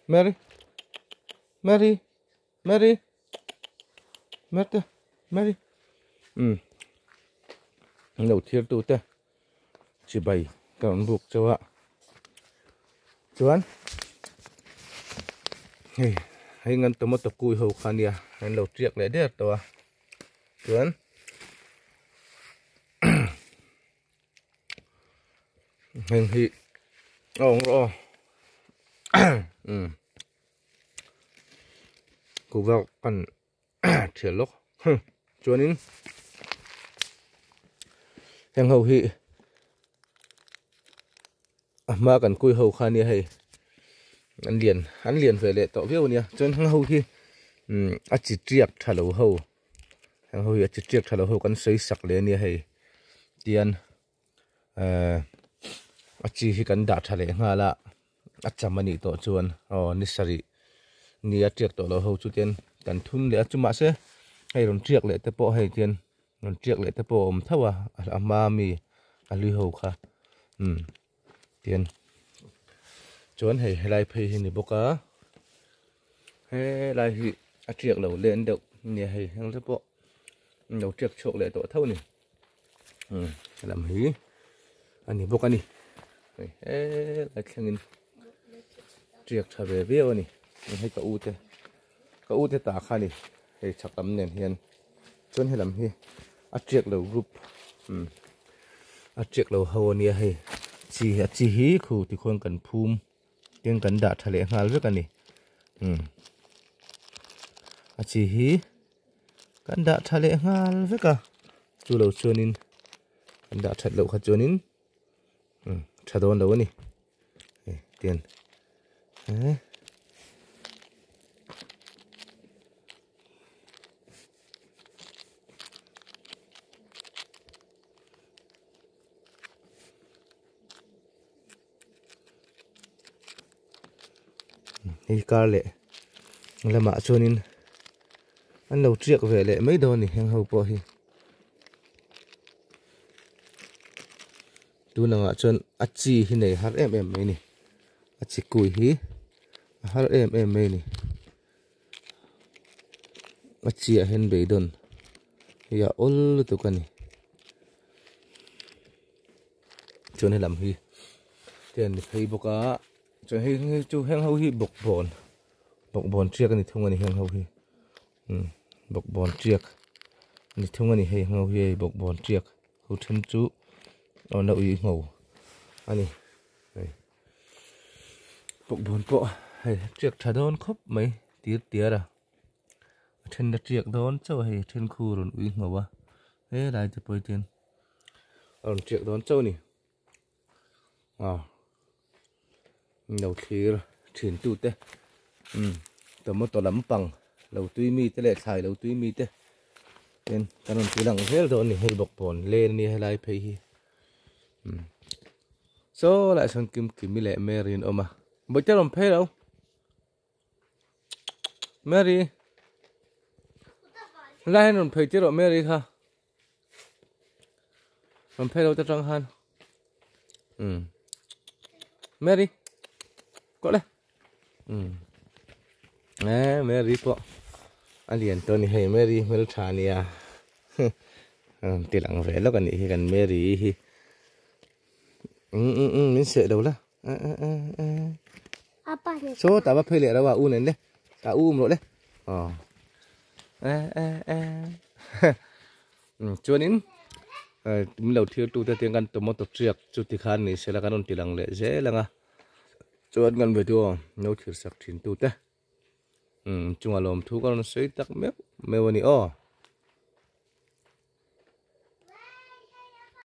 Mary Mary Mary Mary Mary um lo thlir tu te chibai ka rawn buk chauh a chuan hei hei ngan tomato kui ho kha nia an lo tiak leh der tawh a chuan heng hi a awng rawh aw um kuhva kan thial lawk chuanin heng ho hi a hma kan kui ho kha nia hei an lian an lian ve leh tawh viau ania chuan heng ho hi umm a chi tiak tha lo ho heng ho hi a chi tiak tha lo ho kan sawi sak leh ania hei tian ehh a chi hi kan dah tha leh nghal a a cham a nih tawh chuan aw ni sarih ni a tiak tawh lo ho chu tian kan thun leh a chu mahse hei rawn tiak leh te pawh hei tian rawn tiak leh te pawh a awm tho a a hma ami a hlui ho kha umm tian chuan hei helai phei hi ni bawk a helai hi a tiak lo len deuh nia hei heng te pawh an lo tiak chhuak leh tawh tho a ni. umm lam hi a ni bawk a ni hei helai thlengin tiak tha ve viau a ni hei ka u te ka u te ta kha a ni hei chhak lam nen hian chuan helam hi a tiak lo group umm a tiak lo ho a nia hei chi a chi hi khu tikhuan kan phum tin kan dah tha leh nghal vek a ni umm a chi hi kan dah tha leh nghal vek a chu lo chuanin kan dah that loh kha chuanin umm tha dawn lo a ni hei tian eh Hei kar leh lamah chuanin an lo tiak ve leh mai dawn a ni heng ho pawh hi tun angah chuan a chi hi nei har em em mai a ni a chi kui hi a har em em mai a ni a chi ah hian beidawn hi a awl lutuk a ni. Chuan helam hi te an ni phei bawk a chuan hei hei chu heng ho hi bawkbawn bawkbawn tiak a ni thung a ni heng ho hi umm bawkbawn tiak a ni thung a ni hei heng ho hi hei bawkbawn tiak ho then chu aw na ui ngho a ni hei bawkbawn pawh hei tiak tha dawn khawp mai tir tiar a a then la tiak dawn chauh a hei a then khu rawn ui ngho a helai te pawh hi tian. A rawn tiak dawn chauh a ni aw lo thlir thin tu te umm tomato lampang lo tui mi te leh thlai lo tui mi te tin kan rawn ti lang zel dawn a ni hei bawk pawn len a nia helai phei hi umm saw lai sawn kim kimi leh Mary an awm a bawihte rawn phei lo. Mary Lai hian rawn phei tir rawh Mary kha rawn phei lo te tang khan um Mary kawh le um eh Mary pawh a lian tawh a ni hei Mary hmeltha a nia rawn ti lang ve lawk a nih hi kan Mary hi um um um min seh lo la Saw tah va phei leh reuh a u nen le a u um rawh le aw e e e chuanin min lo thlir tu te tiang kan tomato tiak chu ti khan ni sela kan rawn ti lang leh zel ang a chuan kan video no thlir sak thin tu te chungah lawmthu ka rawn sawi tak meuh meuh a ni aw.